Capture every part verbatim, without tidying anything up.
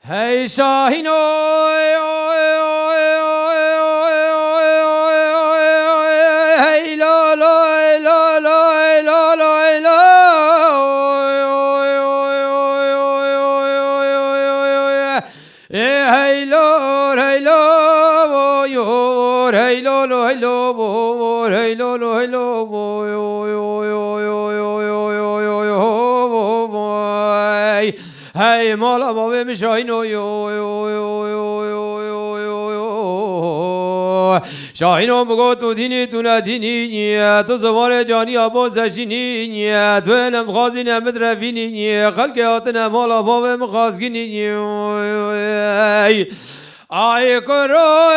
Hey Şahîno, hey lo lo, hey lo lo, hey lo. Ê hey lo, hey lo, yor, hey lo lo, hey lo, yor, hey lo lo, hey lo, yor. Hey mala bavê min Şahîno yo, yo, yo. Şahîno min got tu dînî, tu ne dînî, tu zivarê caniya bo zejînî, tu ê ne min xwazî ne min revînî, xelkê hatine mala bavê min xazgînî. Ay kuro,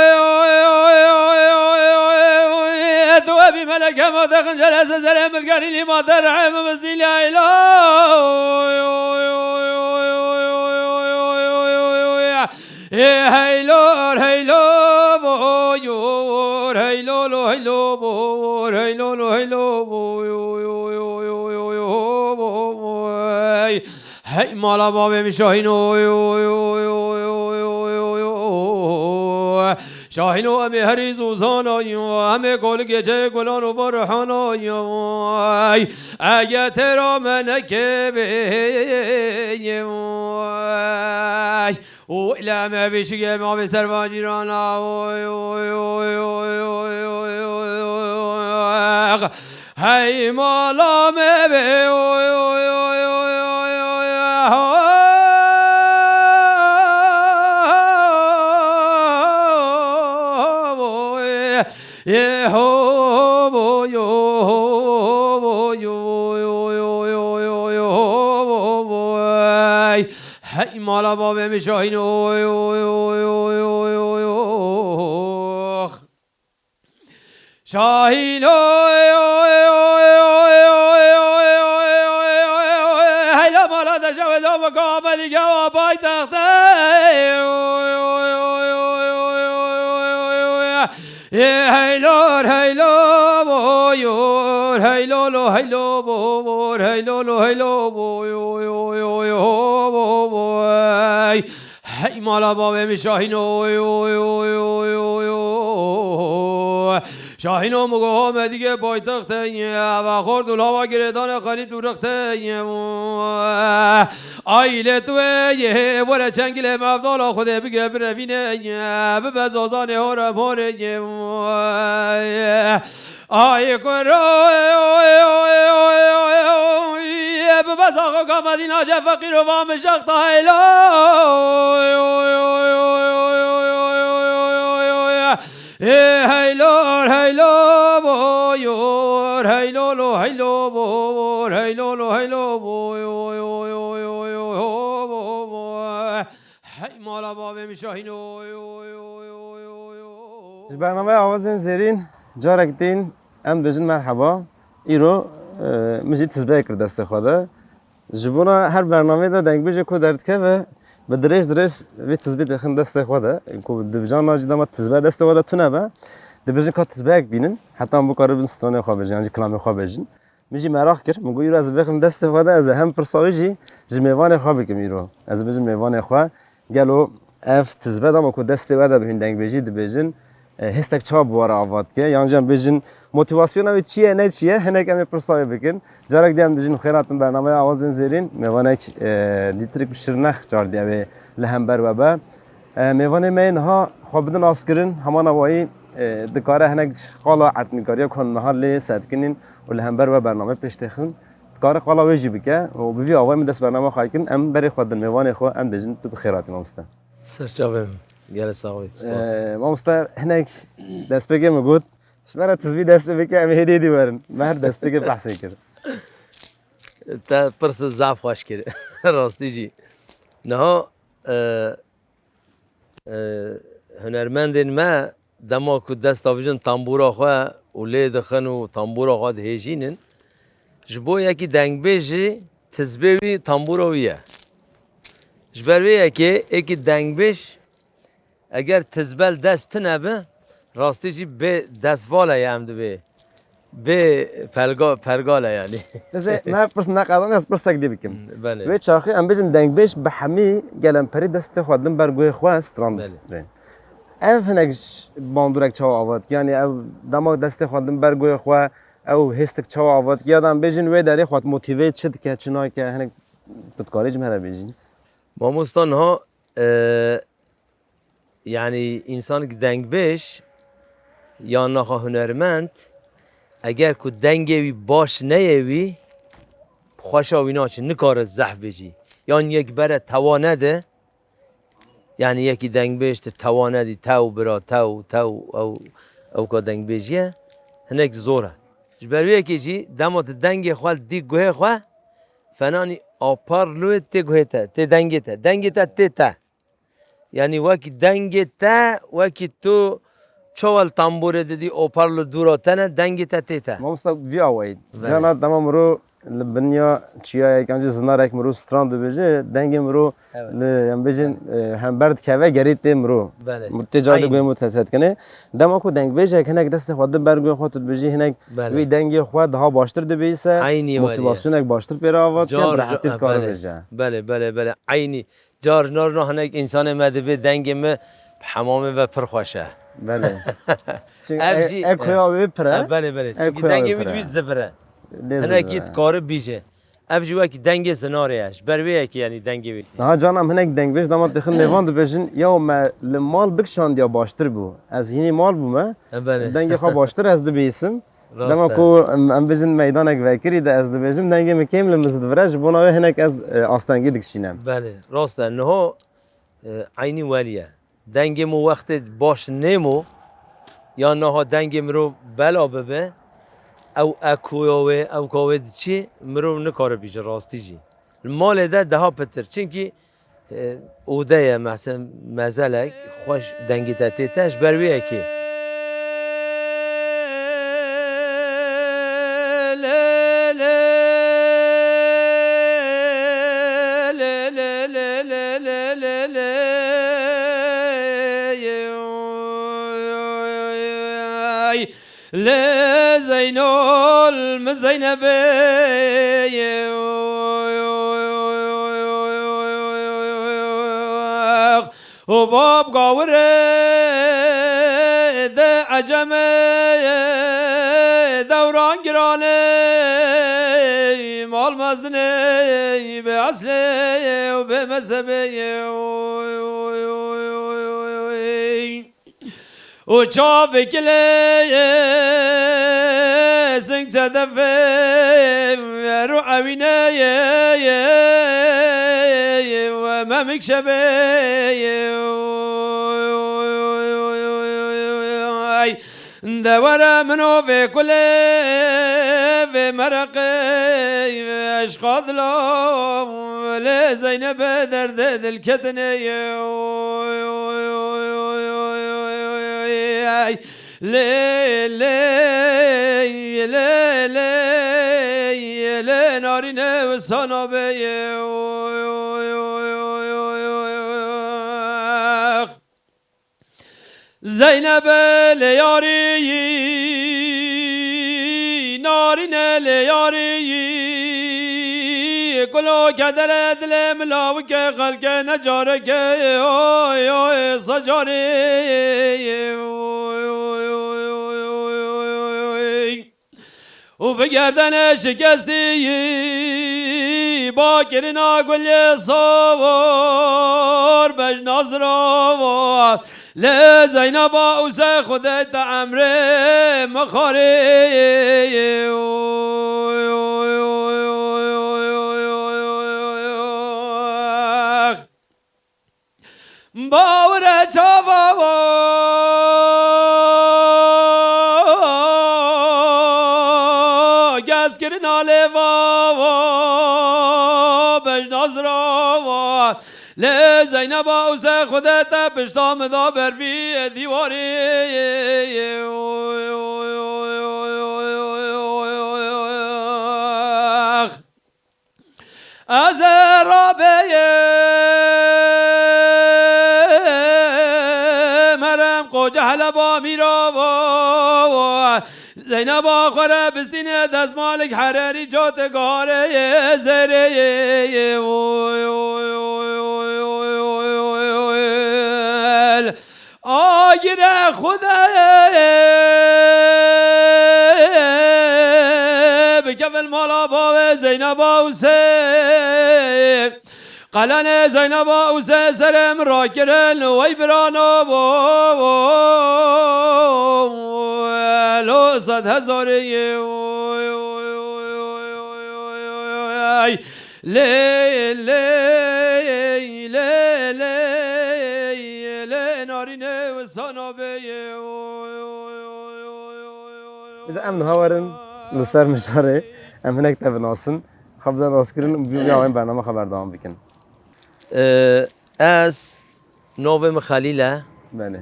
tu ebî meleke ma te xincere se zerê milgerî lî ma te rehê min bizî leyla. Ê hey lor, hey lo, bo yor, hey lo lo, hey lo, bo yor, hey lo lo, hey lo, bo yo, yo, yo, yo, yo, yo, bo, bo, hey. Hey mala bavê min Şahîno, yo, yo, yo. Şahîno em ê herî zûzana yo, em ê kolikê çê gulan û barhana yo. Ey, ege têra me nekevê, ey. Û île me bişigê mavê servan cîrana, oy, oy, oy. Hey mala me be, oy, oy, oy. Ye ho bo yo, ho bo yo, yo, yo. Hey mala bavê min Şahîn, oy, oy, oy. Şahîn, oy, oy, oy. Hey la mala de şewê do bika Amedî gewa paytextê. Oy, oy, oy. Ê hey lor, hey lo, bo yor, hey lo lo, hey lo, bo bor, hey lo lo, hey lo, bo yo, yo, yo, yo, bo bo, hey. Hey mala bavê min Şahîn, oy, oy, oy. Şahîno min go Amedî ge paytextê ye, eve xort û lava girêdane xelît û rextê ye. Ay lê tu ê ye, were çengilê mevdala Xwedê bigire birevîne ye, bibe zazanê hore more ye. Ay kuro, bibe zaxo ka Medîna je feqîr û va min şexta heylo. Ê hey lor, hey lo, bo yor, hey lo lo, hey lo, bo bor, hey lo lo, hey lo, bo yo, yo, yo, yo, yo, bo bo. Hey mala bavê min Şahîn, oy, oy, oy. Ji bernameya Awazên Zêrîn carek din em dibêjin merheba. Îro, e, min jî tizbeyek kir destê xwe de. Ji bona her bernameyê de dengbêjê ku derdikeve, bi dirêj dirêj vê tizbê dixin destê xwe de. Ku di cana jî dema tizbe destê xwe de tune be, dibêjin ka tizbeyek bînin, heta em bikaribin stranê xwe bêjin, yan jî kilamê xwe bêjin. Min jî meraq kir, min got, îro ez bixim destê xwe de, ez ê hem pirsa wî jî ji mêvanê xwe bikim îro. Ez bêjim mêvanê xwe, gelo ev tizbe dema ku destê we de bi hûn dengbêjî dibêjin, e, hêstek çawa bi we re ava dike? Yan jî em bêjin, motîvasyona wê çi ye, ne çi ye? Hinek em ê pirsa wê bikin. Carek din em dibêjin, xêr hatin bernameya Awazên Zêrîn. Mêvanek, e, Dîtrik Şirnex cardiye wê li hember we be. E, mêvanê me yê niha xwe bidin askirin, hema navayî, e, dikare hinek qala erdnîgariya ku niha lê sedkinîn û li hember we bername pêş têxin, dikare qala wê jî bike û bi vî awayî min dest bername xwe kirin, em berê xwe din mêvanê xwe, em dibêjin tu bi xêr hatî mamoste. Serçavê min. Gelek sax bî. Spas. E, mamoste, hinek destpêkê min got, ji me re tizbî dest pê bike, em hêdî hêdî werin. Me her destpêkê behsê kir. Te pirs zaf xweş kir. Rastî jî. Niha, e, e, hunermendên me dema ku dest davêjin tambûra xwe û lê dixin û tambûra xwe dihêjînin, ji bo yekî dengbêj jî tizbê wî tambûra wî ye. Ji ber vê yekê êkî dengbêj eger tizbe li dest tune bi, rastî jî bê destvala ye em dibê. Bê pelga-, pergale yanî. Neyse, me pirs neqedane, ez pirsek dî bikim. Belê. Wê çaxê em bêjin dengbêj bi hemî gelemperî destê xwe din ber guhê xwe stran Belê. distînin. Ev hinek ji bandorek çawa ava dike? Yanî ew dema destê xwe din ber guhê xwe, ew hêstik çawa ava dike? Ya da em bêjin wê derê xwe motive çi dike, çi nake? Hinek tu dikarî ji me re bêjî? Mamosta niha, e, yanî însanek dengbêj yan naxa hunermend, eger ku dengê wî baş neyê wî, xweşa wî naçe, nikare zehf bêjî. Yan yek bere tewa nede, yanî yekî dengbêj tu tewa nedî, tew bira, tew, tew, ew, ewka dengbêjî ye, hinek zor e. Ji ber wê yekê jî dema tu dengê xwe dî guhê xwe, fenanî hoparlorê tê guhê te, tê dengê te, dengê te tê te. Yanî wekî dengê te, wekî tu çawa li tamborê didî, hoparlor dûra te ne, dengê te tê te. Mamosta vî awayî. Belê. Cana dema mirov li binya çiyayek, yan jî zinarek mirov stran dibêje, dengê mirov Evet. li, em bêjin, e, hember dikeve, gerî tê mirov. Belê. Tê carê Eynî. guhê mirov te, te dikine. Dema ku dengbêjek hinek destê xwe di ber guhê xwe tu dibêjî, hinek Belê. wî dengê xwe daha baştir dibihîse, Eynî weriye. motivasyonek baştir pê re ava dike, Car, bi rehetî ca-, dikare belê. bêje. Belê, belê, belê. Eynî. Car, car, car hinek însanê me dibê dengê me bi hemamê ve pir xweş e. Belê. Çünkü Ev e-, jî, ekoya e, wê pir e. e, belê, belê. Çünkü Ekoya dengê wê wî pir e. dibî zivir e. Lê Hinekî zivir e. dikarî bîje. Ev jî wekî dengê zinarê ye. Ji ber wê yekê, yanî dengê wê. Niha cana em hinek dengbêj dema dixin nêvan dibêjin, ya me li mal bikişandiya baştir bû. Ez hînî mal bûme. E, belê. Dengê xwe baştir ez dibihîsim. Rast Dema e. ku em, em bijin meydanek vekirî de ez dibêjim, dengê min kêm li min zidivire, ji bona wê hinek ez, e, astengî dikişînim. Belê, rast e. Niho, e, eynî welî ye. Dengê min wextê baş nêmo, ya niha dengê mirov bela bibe, ew ekoya wê, ewka wê diçî, mirov nikare bîje rastî jî. Li malê de daha pitir. Çimkî E, ode ye, mese-, mezelek, xweş dengê te tê te, ji ber wê yekê. Lê Zeynol mi Zeynebê ye. O bab gawire de eceme dewran girane, mal mezine be eslê û be mezhebê ye. Û çavê kilê sing sedefê ero ewîne ye, ye, ye, we memik şebê ye. Ay, de were min o vê kulê, vê mereqê, eşqa dila, lê Zeynebe derdê dilketinê ye. Ay, Lê, lê, lê, lê, lê, narîne wisa nabe ye. Zeynebe lê yarî, narîne lê yarî, kulo kedere dilê milawike xelke necareke, oy, oy, secarê. Û bi gerdene şikestî ba kirina gulê sor bej nazrava. Lê Zeyneba û se Xwedê te emrê mixarê. Bawire çava gez kirina lê va bej nazra. Lê Zeyneba û se Xwedê te pişta min da ber vî dîwarê. Ez ê rabeyê merem qoca heleba mîrava. Zeyneba xwe re bistîne dezmalek hererî, cotê garê zerê. Oy, oy, oy, oy, oy, oy, oy, oy, oy, oy. Agire Xude bikevin mala bavê Zeyneba û sê. Qelenê Zeyneba û sê serê min rakirin, wey birano bo, bo, lo sed hezarê ye, oy, oy, oy. Lê, lê, lê, lê, lê, narînê wisa nabê ye, oy, oy, oy, oy, oy, oy, oy. Biz em niha werin li ser mijarê, em hinek te binasin. Xwe bide naskirin û bi vî awayên bername xwe berdewam bikin. Ee, ez, navê min Xelîl e. Belê.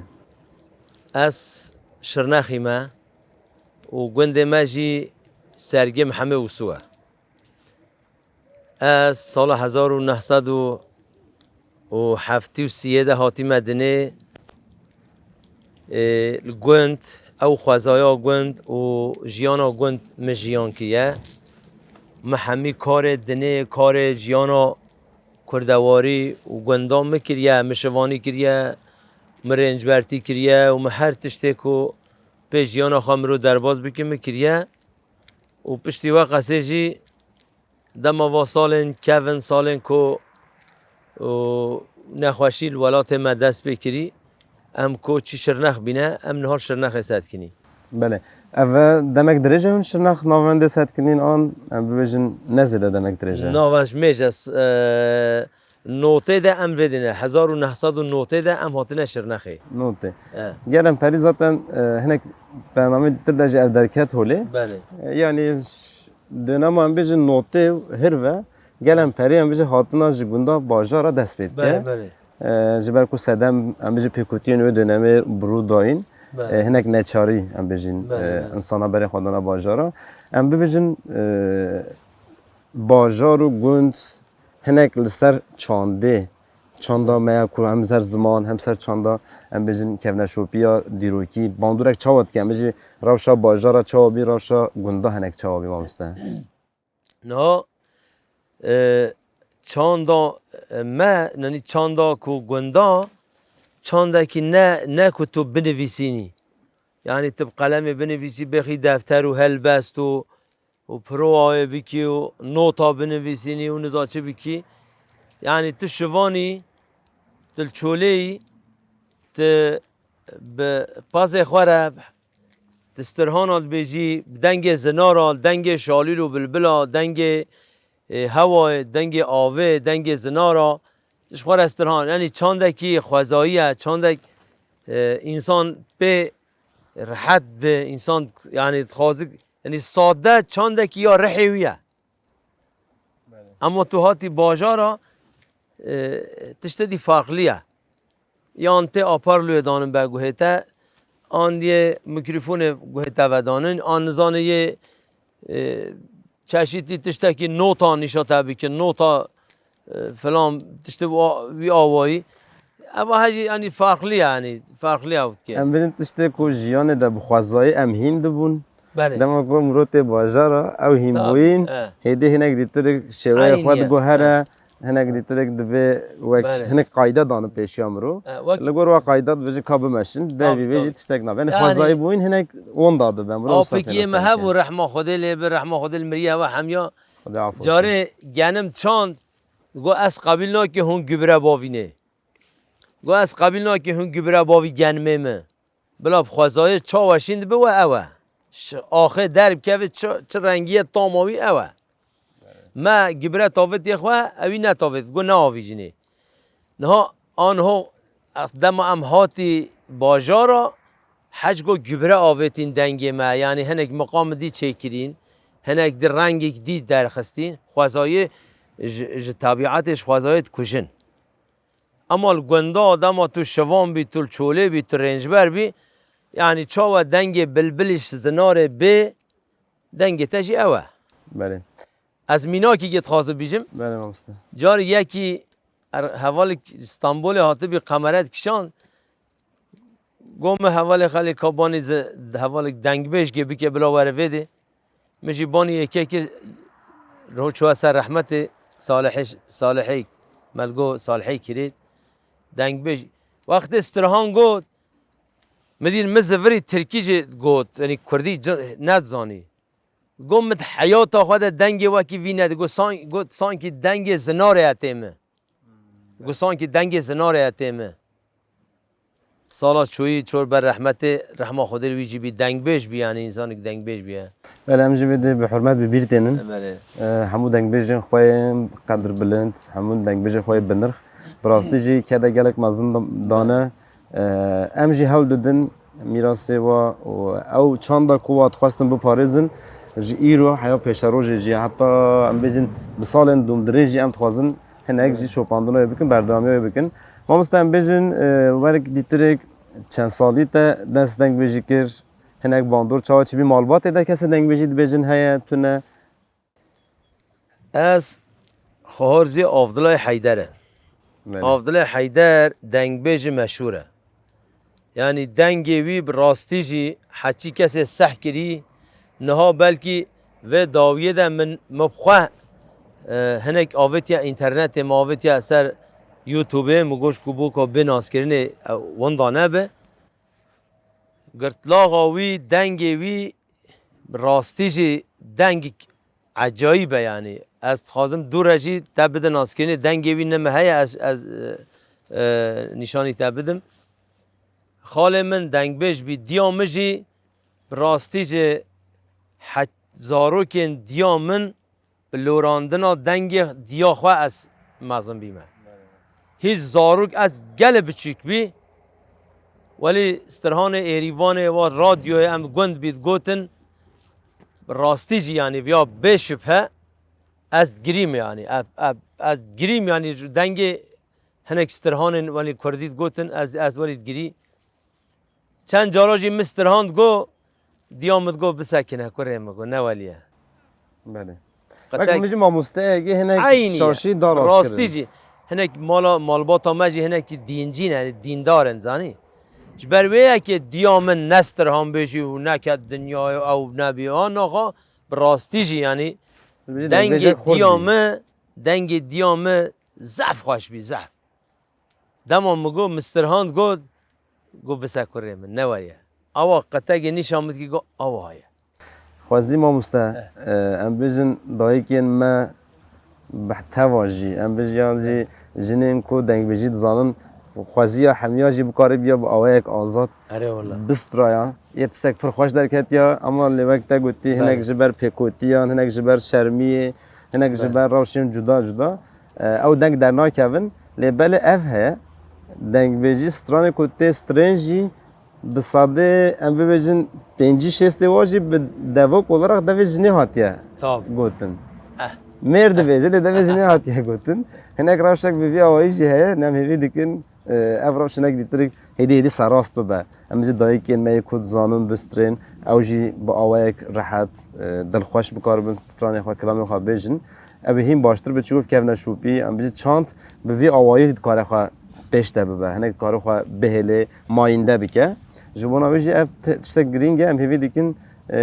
Ez Şirnexî me û gundê me jî Sergê Mihemê Ûsû e. Ez sala hezar û neh sed û heftê û siyê de hatîme dinê. Ê, li gund, ew xwezaya gund û jiyana gund min jiyan kiriye. Min hemî karê dinê, karê jiyana kurdewarî û gundan min kiriye, min şivanî kiriye, min rêncbertî kiriye û min her tiştê ku pê jiyana xwe mirov derbas bike min kiriye. Û piştî we qesê jî dema va salên kevin, salên ku û nexweşî li welatê me dest pê kirî, em koçî Şirnex bîne, em niha li Şirnexê setkinî. Belê. Ev e demek dirêj e hûn Şirnex navendê setkinîn an, em bibêjin ne zêde demek dirêj e? Nava ji mêj e, s-, e, notê de em vê dîne, hezar û neh sed û notê de em hatine Şirnexê. Notê. E. Gel em perî zaten, e, hinek bernameyê dîtir de jî ev derket holê. Belê. E, yanî ş-, dönema em bêjin notê û hirve, gel em perî em bêjin hatina ji gunda bajara dest pê dike. Belê, belê. E, ji ber ku sedem em bêjin pêkutiyên wê dönemê bi rû dayîn. Belê. E, hinek neçarî em bêjin, Belê, e, belê. insana berê xwe dana bajara. Em bibêjin, e, bajar û gund hinek li ser çandê, çanda me ya ku hem ser ziman hem ser çanda em bêjin kevneşopiya dîrokî, bandorek çawa dike, em bêjin rewşa bajara çawa bî, rewşa gunda hinek çawa bî mamoste? Niha, e, çanda, e, me, yanî çanda ku gunda, çandekî ne, ne ku tu binivîsînî. Yanî tu bi qelemê binivîsî, bêxî defter û helbest û û provayê bikî û nota binivîsînî û niza çi bikî. Yanî tu şivanî, tu li çolê yî, tu bi pazê xwe re, tu strihana dibêjî, bi dengê zinara, dengê şalîl û bilbila, dengê, e, hewayê, dengê avê, dengê zinara, tu ji xwe re strihan. Yanî çandekî xwezayî ye, çandek, e, însan pê rehet dibe, însan, yanî dixwaze Yanî sade çandekî ya rihê wî ye. Belê. Ama tu hatî bajara, e, tiştê dî farqlî ye. Yan tê aparloyê danin be guhê te, an yê mîkrofonê guhê te vedanin, an nizanê yê, e, çeşîtî tiştekî nota nîşa te bikin, nota e, filan tiştê wa-, wî awayî. Eva hejî, yanî, farqlî ye, yanî, farqlî ew dike. Em bêjin tiştê ku jiyanê de bi xwezayî em hîn dibûn. Belê. Dema ku mirov tê bajara, ew hînbûyîn, Tabii, e. hêdî hinek dîtirik şêweyê Eynî xwe ye. diguhere, E. hinek dîtirik divê wek Belê. hinek qayde dane pêşiya mirov. E, wek Li gor wa qayda dibêjin ka bimeşin, Tabii, devî vê jî tabii. tiştek nabe. Yanî, Yanî, xwezayî bûyîn hinek wenda dibe, mirov wisa Apikiyê me têne hebû, rehma Xwedê lê bi, rehma Xwedê li miriyê hewa hemiya. Xwedê afû Carê genim çand, Go ez qebîl nake hûn gübre bavînê. Go ez qebîl nake hûn gübre bavî genimê min. Bila bi xwezayê çawa şîn dibe we ew e. Ş-, axê derbikeve çi, çi rengî ye tama wî ew e. Me gübre tavêtiye xwe, ewî netavêt. Go neavîjînê. Niha anho dema em hatî bajara, hec go gübre avêtîn dengê me. Yanî hinek miqam dî çêkirîn, hinek di rengek dî derxistîn. Xwezayê ji, ji tebîetê ji xwezayê dikujin. Ema li gunda dema tu şivan bî, tu li çolê bî, tu rêncber bî, yanî çawa dengê bilbilî ji zinarê bê, dengê te jî ew e. Belê. Ez mînakî dixwazim bîjim. Belê mamoste. Carê yekî er-, hevalek Stenbolê hatibî kamera dikişand. Go min hevalê xelê ka banî zi-, hevalek dengbêj gê bike bila were vê dê. Min jî banî yekekê ro çûye ser rehmetê Salihê, Salihê, me digo Salihê Kirê dengbêj. Wextê Stirhan got, min dîn min zivirî tirkî jî got, yanî kurdî ci-, nedizanî. Got, min di heyata xwe de dengê wekî vî nedi. Got, san-, got, sankî dengê zinarê ye tê min. Got, sankî dengê zinarê ye tê min. Sala çûyî çor ber rehmetê, rehma Xwedê li wî jî bî, dengbêj bî, yanî însanek dengbêj bî ye. Belê, em jî vê dê bi hurmet bi bîr tênin. Belê. E, hemû dengbêjên xwe yên qedirbilind, hemû dengbêjên xwe yê binirx. Bi rastî jî kede gelek mezin da-, dane. E, em jî hewl didin mîrasê wa û ew çanda ku wa dixwestin biparêzin, ji îro heya pêşerojê jî, heta em bêjin bi salên dûmdirêj jî em dixwazin hinek jî şopandina wê bikin, berdewamiya wê bikin. Mamoste, em bêjin, e, werek dîtirek çend salî te dest dengbêjî kir, hinek bandor çawa çi bî, malbatê de kesê dengbêjî dibêjin heye, tune? Ez xwarzî Avdilay Heyder e. Belê. Avdilay Heyder dengbêjî meşhûr e. Yanî dengê wî bi rastî jî heçî kesê seh kirî, niha belkî vê dawiyê de min, min bi xwe, e, hinek avêtiye înternetê, min avêtiye ser YouTubeê, min got ku bo ku bê naskirinê, e, winda nebe. Girtlaxa wî, dengê wî bi rastî jî dengek ecayîb e, yanî. Ez dixwazim dû re jî te bide naskirinê, dengê wî ne min heye, ez, ez, e, e, nîşanî te bidim. Xalê min dengbêj bî, diya min jî bi rastî jî he-, zarokên diya min bi lorandina dengê diya xwe ez mezin bîme. Hîç zarok ez gelê biçûk bî, welî Stirhanê Êrîvanê wa radyoyê em gund bî digotin, bi rastî jî, yanî, viya bê şubhe ez digirîm, yanî, ez, ez, ez digirîm, yanî, ji dengê hinek Stirhanên welî kurdî digotin, ez, ez welî digirî. Çend cara jî min Stirhan digo, diya min digo, bisekine kurê min, go, ne welî ye. Belê. Qetek. Belkî min jî mamosteyekê hinek Eynî ye. Şaşî da rast Rastî kirin. Jî. Hinek mala, malbata me jî hinekî dîncî ne, dîndar in, zanî. Ji ber wê yekê diya min ne Stirhan bêjî û neket dinyayê ew nebî, a naxa bi rastî jî, yanî, Min jî dengê dengbêjek xurt diya bî. Min, dengê diya min zehf xweş bî, zehf. Dema min got, min Stirhan got, got, bise kurê min, ne weriye. Awa qetegê nîşan min dikî, got, awa ye. Xwezî mamoste, Eh. e, em bêjin dayikên me bi teva jî, em bêjin yan jî jinên ku dengbêjî dizanin, xweziya hemiya jî bikare biya bi awayek azad Erê wala. Bistraya. Yê tiştek pir xweş derketiya, ama lê wek te gotî, hinek Belê. Ji ber pêkotiyan, hinek ji ber şermiyê, hinek ji Belê. Ber rewşên cuda cuda, e, ew deng dernakevin. Lê belê ev heye, dengbêjî stranê ku tê strên jî bi sedê, em bibêjin, pêncî şêstê wa jî bi devok olarak devê jinê hatiye Tabii. Gotin. Eh. Mêr dibêje, lê devê jinê hatiye gotin. Hinek rewşek bi vî awayî jî heye, nem hêvî dikin. E, ev rewş hinek dîtirik hêdî hêdî serast bibe. Em jî dayikên me yê ku dizanin bistrên, ew jî bi awayek rehet, e, dilxweş bikaribin stranê xwe, kilamê xwe bêjin. Ew ê hîn baştir bi çi bikevne şopî, em jî çand bi vî awayî dikare xwe pêş de bibe. Hinek dikare xwe bihêlê, mayînde bike. Ji bona wê jî ev ti-, tiştek girîng e, em hêvî dikin, e,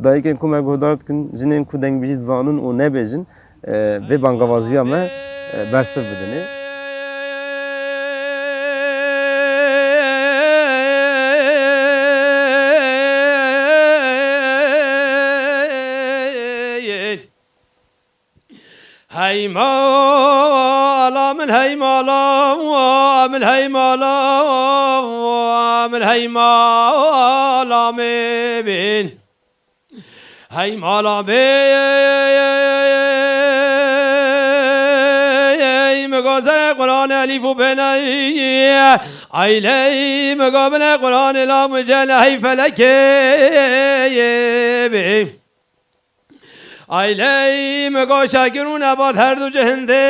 dayikên ku me guhdar dikin, jinên ku dengbêjî dizanin û nebêjin, e, vê bangevaziya me, e, bersiv bidinê. Hey mala min, hey mala min, hey mala min, hey mala min. Hey mala bey, mi go zere Qur'an elîf û bê ney. Ay ley, mi go bine Qur'an lam cel hey felekê bey. Ay ley, mi go şakir û nebat her du cihindê.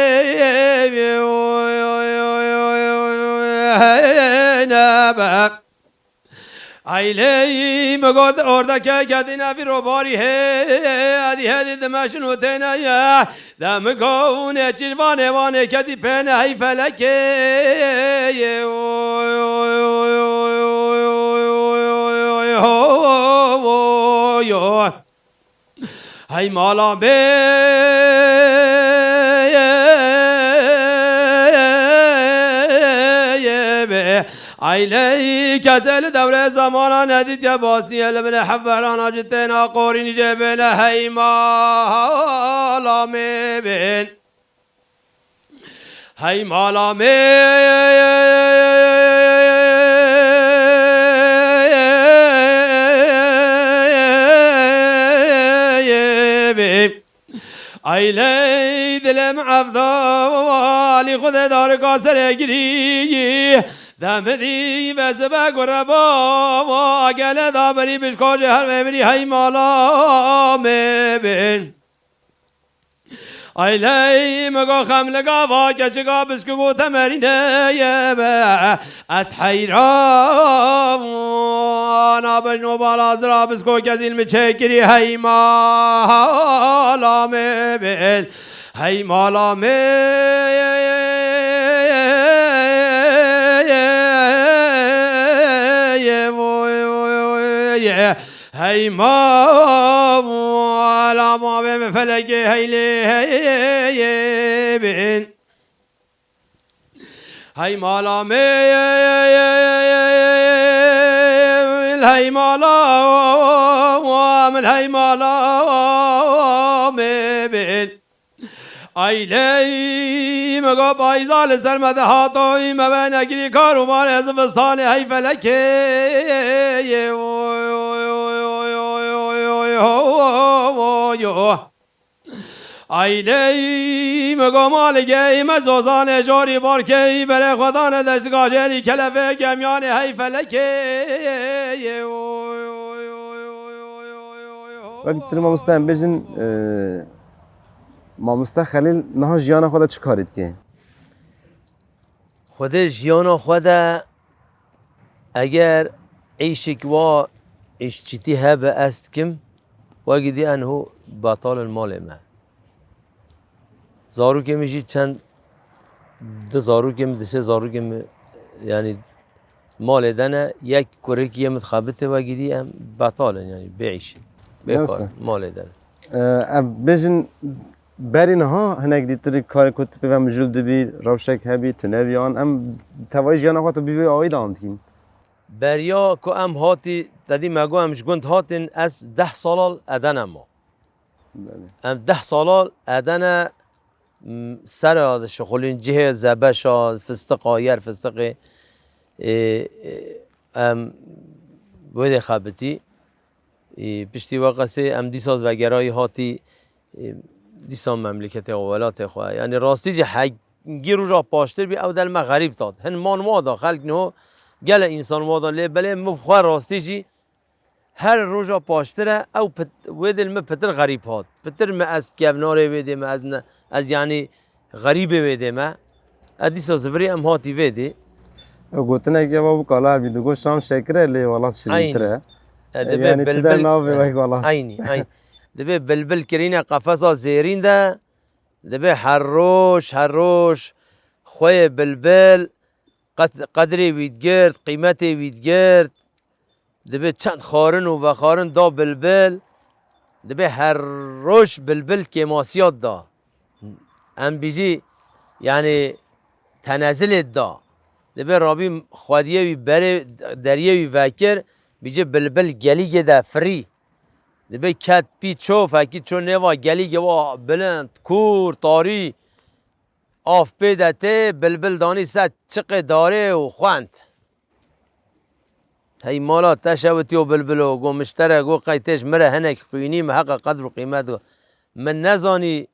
Hey nebe. Eyley mi got ordeke kedîne vî robarî hê, edî hedî dimeşin û têne ye. De mi go nêçîr vanê vanê kedî pêne hey felekê. yo. Hey mala bê bê. Ay ley kese li dewre zamana nedîtiye basiye li binê hevverana ci têna qorîn jê bêne hey mala mê bên. Hey mala mê bê. Ay ley dilê min evdalî xwedê darika serê girî. Demidî ve sibe gure bava gele da berî bişka jê her ve birî hey mala mê bin. Ay ley mi go xem li gava keçika biskik û temerîne ye be. Ez heyran a bin û bala zira bisko kezîl mi çêkirî hey mala mê bin. Hey mala mê ye voy voy ye. Hey mala mavê min felekê hey lê hey bin. Hey mala mê hey mala min hey mala mê bin. Ay ley me go payza li ser me de hatoy me ve negirî kar û barê zivistanê hey felekê. Ay ley me go maligey me zozanê corî barkey berê xwedane deştgajerî kelefê gemyanê hey felekê. Wek dir mamoste em bêjin, e, Mamoste Xelîl niha jiyana xwe de çi karî dike? Xwedê jiyana xwe de eger îşik wa îşçîtî hebe ez dikim, wekî dî enho betal in malê me. Zarokê min jî çend du zarokê min, du sê zarokê min, yanî malê de ne, yek kurikê min dixebite wekî dî em betal in, yanî bê îş in, bê kar, malê de ne. Ee, em bêjin berî niha hinek dîtir karê ku tu pê ve mijûl dibî, rewşek hebî, tu nebî an, em tevayî jiyana xwe tu bî wê awî de an dîn? Beriya ku em hatî, te dî me got em ji gund hatin, ez deh sala li Edene ma. Belê. Em deh sala Edene, m, sera dişixulîn, cihê zebeşa, fistiqa, yer fistiqê, ê, ê, em wê dê xebitî. Ê, piştî weqesê em dîsa vegerayî hatî, ê, dîsa memleketê xwe, welatê xwe. Yanî rastî jî hegî roja paştir bî, ew del me xerîb tat. Hin man wa da, xelk niho gele însan wa da, lê belê min xwe rastî jî her roja paştir e, ew pit-, wê dil min pitir xerîb hat. Pitir me ez kevnarê wê dê me, ez ne, ez yanî xerîbê wê dê me. Ez dîsa zivirî em hatî vê dê. Ew gotinek ya bû kala bî, digot şam şekir e, lê welat şirîntir e. Eynî. E, dibê yanî tu bilbil, der navê wek welat. Eynî, eynî. Dibê bilbil kirîne qefesa zêrîn de, dibê her roj, her roj xweyê bilbil qed-, qedrê wî digirt, qîmetê wî digirt. Dibê çend xwarin û vexwarin da bilbil, dibê her roj bilbil kêmasiyat da. Em bîjî, yanî tenezilê da. Dibê rabî xwediyê wî berê, deriyê wî vekir, bîjî bilbil gelîgê de firî. Dibê ket pî ço, fekî ço nêva gelîgê wa bilind, kûr, tarî. Av pê de tê, bilbil danî ser çiqê darê û xwend. Hey mala te şewitiyo bilbilo, go miştere, go qey tê ji min re hinek xwînî, min heqa qedr û qîmet go. Min nezanî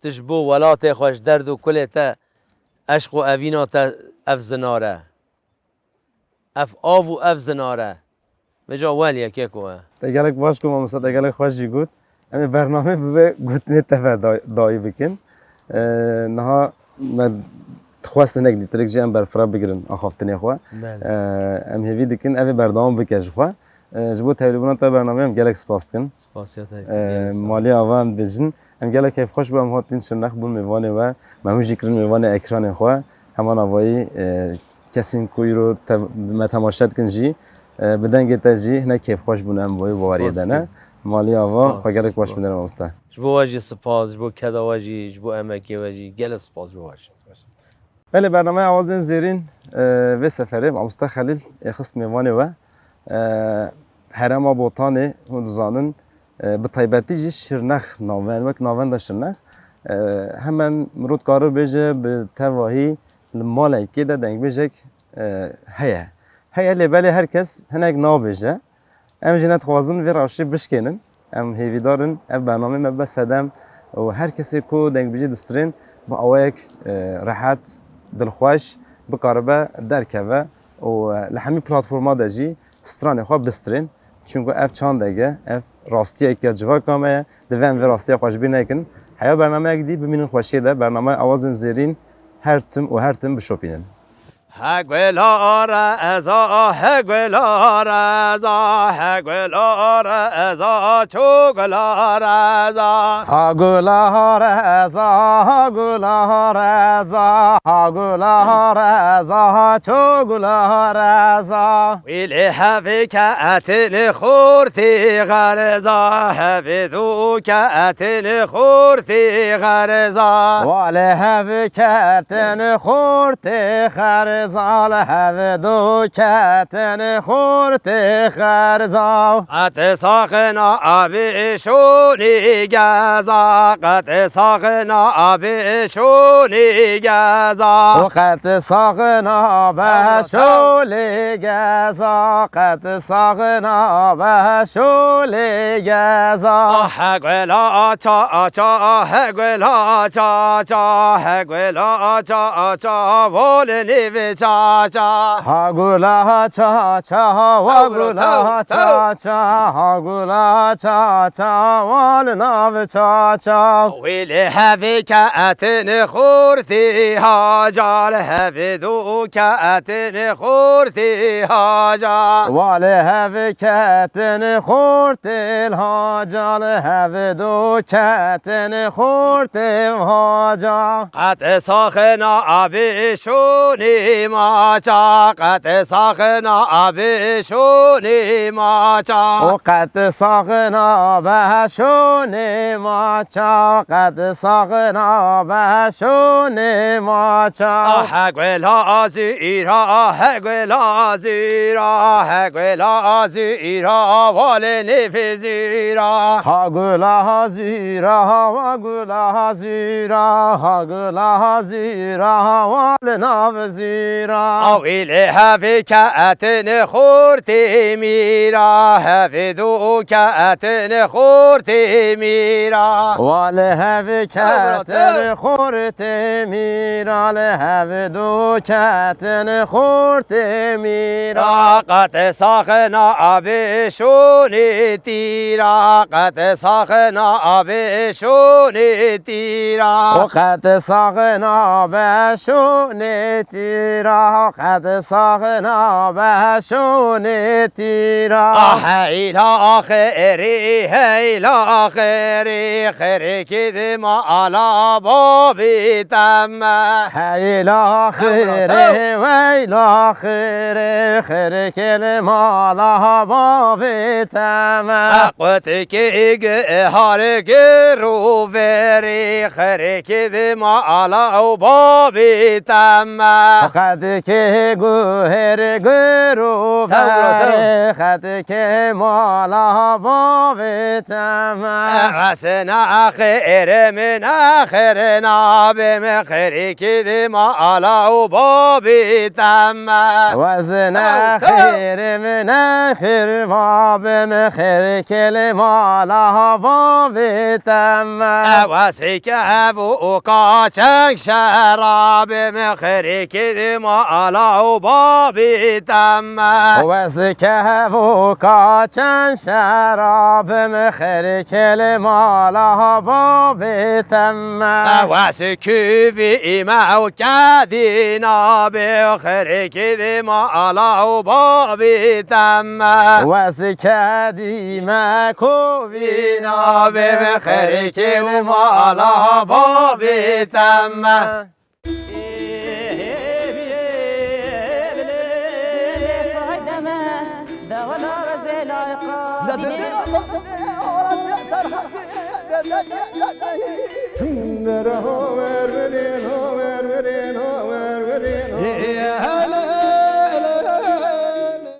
tu ji bo welatê xwe, ji derd û kulê te, eşq û evîna te ev zinar e. Ev av û ev zinar e. Vêca wel yekê ku e. Te gelek baş ku mamoste, te gelek xweş jî got. Em ê bernameyê bi vê gotinê te ve day-, dayî bikin. Ee, niha me dixwest hinek dîtirik jî em berfireh bigirin axaftinê xwe. Belê. Ee, em hêvî dikin ev ê berdewam bike ji xwe. Ee, ji bo tevlîbûna te bernameyê em gelek spas dikin. Spasiya te. Ee, gelek sağ ol. Malê ava em dibêjin. Em gelek keyfxweş bû, em hatin şirnex bûn mêvanê we. Me hûn jî kirin mêvanê ekranê xwe. Heman avayî, e, kesên ku îro te-, me temaşe dikin jî, e, bi dengê te jî hinek kêfxweş bûn, em vayî baweriyê de ne. Spas dikim. Malî ava, spas, xwe gelek baş spas. Bidin mamoste. Ji bo we jî spas, ji bo keda we jî, ji bo emekê we jî gelek spas ji bo we jî. Belê, bernameya Awazên Zêrîn, e, vê seferê mamoste Xelîl ê xist mêvanê we. E, herêma Botanê, hûn dizanin, e, bi taybetî jî Şirnex navend, wek navenda Şirnex. E, hemen mirov dikare bêje bi tevahî li malekê de dengbêjek, e, heye. Heye lê belê her kes hinek nabêje. Em jî nedixwazin vê rewşê bişkênin. Em hêvîdar in ev bername me bibe sedem û her kesê ku dengbêjî distirên bi awayek, e, rehet, dilxweş bikaribe derkeve û, e, li hemî platforma de jî stranê xwe bistirên. Çunku ev çandek e, ev rastiyeke civaka me ye. Divê em vê rastiya xwe ji bîr nekin. Heya bernameyek dî bimînin xweşiyê de. Bernameya Awazên Zêrîn her tim û her tim bişopînin. He gula reza, he gula reza, he gula reza, ço gula reza. Ha gula reza, ha gula reza, ha gula reza, ço gula reza. Wî lê hevî ke etin xortî xerza, hevî du ke etin xortî xerza. Wa lê hevî ke etin xortî xerza, li hev du ketin xortê xerza. Qet saxina abê şonî geza, qet saxina abê şonî geza. Û qet saxina beşolê geza, qet saxina beşolê geza. Ah, he gula ça ça, he gula ça ça, he gula ça ça, wol nîv ça ça. Ha gula ça ça, ha gula ça ça, ha gula ça ça, wol nav ça ça. Wî lê hevî ke etin xortî haca, li hev du ke etin xortî haca. Wa li hev ketin xortê haca, li hev du ketin xortê haca. Qet saxina abê şonî maça, qet saxina abê şonî maça. Û qet saxina beşonê maça, qet saxina beşonê maça. Ah, he gula zîra, he gula zîra, he gula zîra, wol nîv zîra. Ha gula zîra, ha gula zîra, ha gula zîra, wol nav zîra. Wî lê hevî ke etin xortê mîra, hev du ke etin xortê mîra. Wa li hev ketin xortê mîra, li hev du ketin xortê mîra. Qet saxina abê şonî tîra, qet saxina abê şonî tîra. Û qet saxina beşonê tîra, qet saxina beşonê tîra. Ah, heyla xêrî, heyla xêrî, xêrîkî di mala babî te me. Heyla xêrê, weyla xêrê, xêrikê li mala bavê te me. Qutikê gihar gir û verî, xêrikê li mala û babî te me. Qedikê guhêr gir û verî, xedikê mala bavê te me. Esna xêrê min, xêrê nabê min, xêrikî di mala û babî te me. Wezne xêrê min, xêr babê min, xêrikê li mala bavê te me. Wesî kev û ka çeng şerabê min, xêrikî di mala û babî te me. Wesî kev û ka çeng şerabê min, xêrikê li mala bavê te me. Wesî kûvî me û kedî nabê, xêrikî di mala û babî te me. Wesî kedî me kûvî nabê, xêrikê li mala bavê te me. Dere ho ver verên, ho ver verên, ho